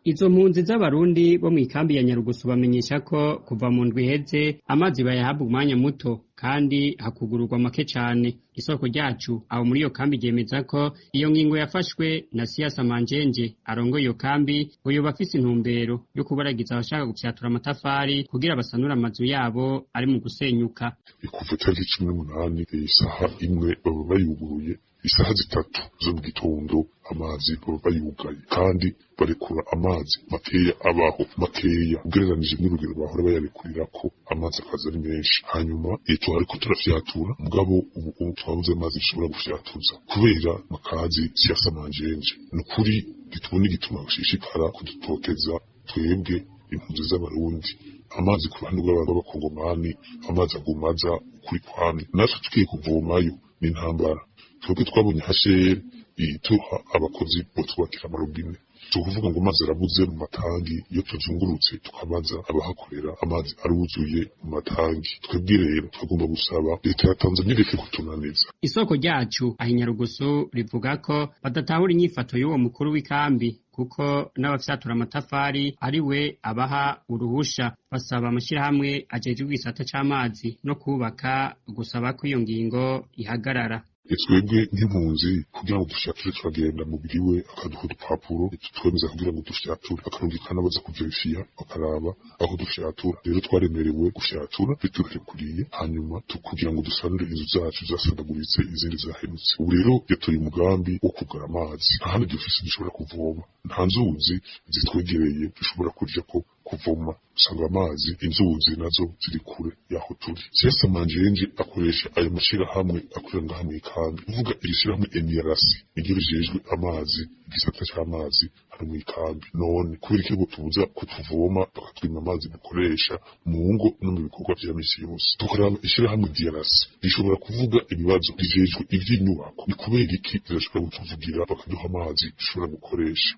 Izo mpunzi z'Abarundi bo mw'ikambi ya Nyarugusu bamenyesha ko kuva mu ndwi iheze amazi bayahabwa umwanya muto kandi hakugururwa make cane. Isoko ryacu aho muri iyo kambi ryemeza ko iyo ngingo yafashwe na Siasa Manjenje arongoye iyo kambi, ngo yoba afise intumbero yo kubaragiza abashaka gufyatura amatafari kugira basanure amazu yabo ari mu gusenyuka. Kuva tariki 18, isaha 1 baba bayuguruye, isaha 3 zo mu gitondo amazi baba bayugaye, kandi barekura amazi makeya, abaho makeya ugereranije n'urugero bahora bayarekurirako, amazi akaza ari menshi. Hanyuma twariko turafyatura, mugabo ubu twabuze amazi dushobora gufyatuza kubera makazi Siasa Manjenje. Ni ukuri ntitubona igituma bashishikara kudutoteza twebwe impunzi z'Abarundi. Amazi ku ruhande rw'Abakongomani, amazi agumaza ukuri kwamye, natwe tugiye kuvomayo n'intambara. Twebwe twabonye HCR ituha abakozi botwubakira amarobine, si ukuvuga ngo amazi arabuze mu matangi. Iyo tuzungurutse tukabaza abahakorera, amazi aruzuye mu matangi. Twebwe rero twagomba gusaba leta ya Tanzania ireke kutunaniza. Isoko ryacu aho i Nyarugusu rivuga ko badatahura inyifato y'uwo mukuru w'ikambi, kuko n'abafyatura amatafari ari we abaha uruhusha. Basaba amashirahamwe ajejwe igisata c'amazi no kubaka gusaba ko iyo ngingo ihagarara. Twebwe nk'impunzi, kugira ngo dufyature turagenda mubiri we akaduha udupapuro tutwemeza kugira ngo dufyature, akarungika n'abaza kuverifiya bakaraba aho dufyatura. Rero twaremerewe gufyatura biturekuriye, hanyuma kugira ngo dusanure inzu zacu zasadaguritse, izindi zahenutse. Ubu rero yatoye umugambi wo kugara amazi. Nta handi dufise dushobora kuvoma, nta nzuzi zitwegereye dushobora kujako kuvoma, usanga amazi inzuzi nazo ziri kure yaho turi. Siasa Manjenje akoresha ayo mashirahamwe akorera ngaha mw'ikambi, kuvuga iri shirahamwe NRC niryo rijejwe amazi, igisata c'amazi hano mw'ikambi. None kubera iki tubuza kutuvoma, bakatwima amazi dukoresha mu ngo no mu bikorwa vya misi yose? Tukaraba ishirahamwe DRC rishobora kuvuga ibibazo, rijejwe ivy'inyubako, ni kubera iki rirashobora kutuvugira bakaduha amazi dushobora gukoresha?